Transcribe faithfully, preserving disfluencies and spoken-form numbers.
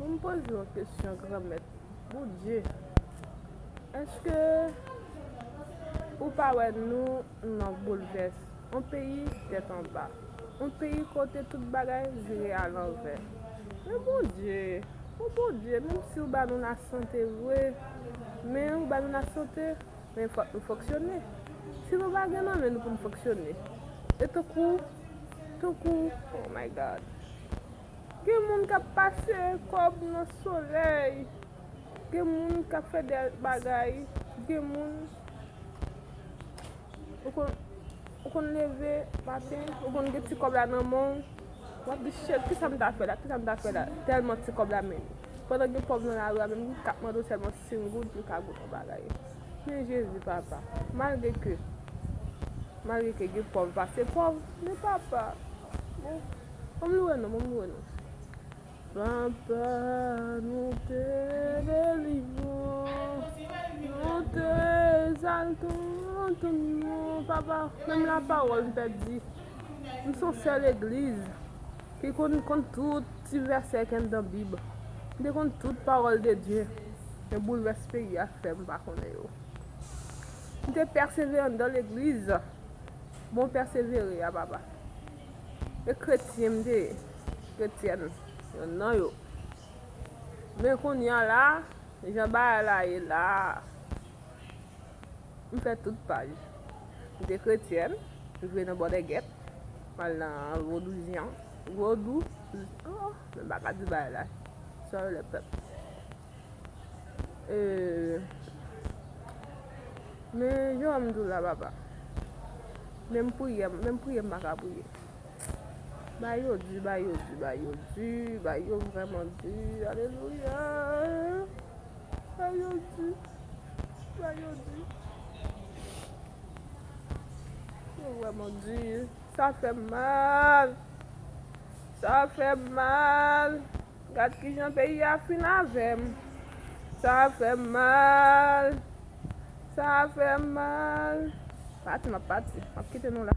M poze yon kesyon, Granmèt Bondye. Èske ou pa wè nou nan boulvès? Yon peyi tèt anba. Yon peyi kote tout bagay vire alanvè. Men Bondye, o Bondye, menm si ou ba nou lasante vre, men ou ba nou lasante, men fòk nou fonksyone. Si nou pa gen nan men nou pou nou fonksyone. E tankou, tankou, oh my God. Gen moun k ap pase kòb nan solèy. Gen moun k ap fè de bagay. Gen moun, ou konn, ou konn leve maten, ou konn gen ti kòb la nan men w. W ap di, "Shit, kisa m ta fè la? Kisa m ta fè la?" Tèlman ti kòb la, men pandan gen pòv nan lari a, menm li k ap mande w sèlman senk goud, li ka ba w yon bagay. Men Jezi, papa, malgre ke, malgre ke gen pòv pase pòv, men papa, bon, ban m louwe non, ban m louwe non. Papa, nou te delivre w, nou te egzalte w, tout non, papa, menm lapawòl m pèdi. M se yon sèl legliz ki konn, konn tout ti vèsè ki anndan Bib. M te konn tout pawòl de Dye. Men boulvès peyi a fè m pa konnen yo. M te pèsevere anndan legliz. Bon pèsevere a, papa. E kretyen m te ye. Kretyèn. Yonn nan yo. Men kounye a la, jan bagay la ye la, m fè tout paj. M te kretyèn, m rive nan Bòdègèt, m al nan Vodouzyan. Vodou, oh, men m pa ka di bagay la. Sorry, le pèp. E, men, jan m di w la, papa. Menm priyè, menm priyè, m pa ka priye. Bagay yo di, bagay yo di, bagay yo di, bagay yo vrèman di. Alelouya. Bagay yo di, bagay yo di. Yo vrèman di. Sa fè m mal. Sa fè m mal. Gad kijan peyi a fin avè m. Sa fè m mal. Sa fè m mal. Pati, m ap pati. M ap kite nou la.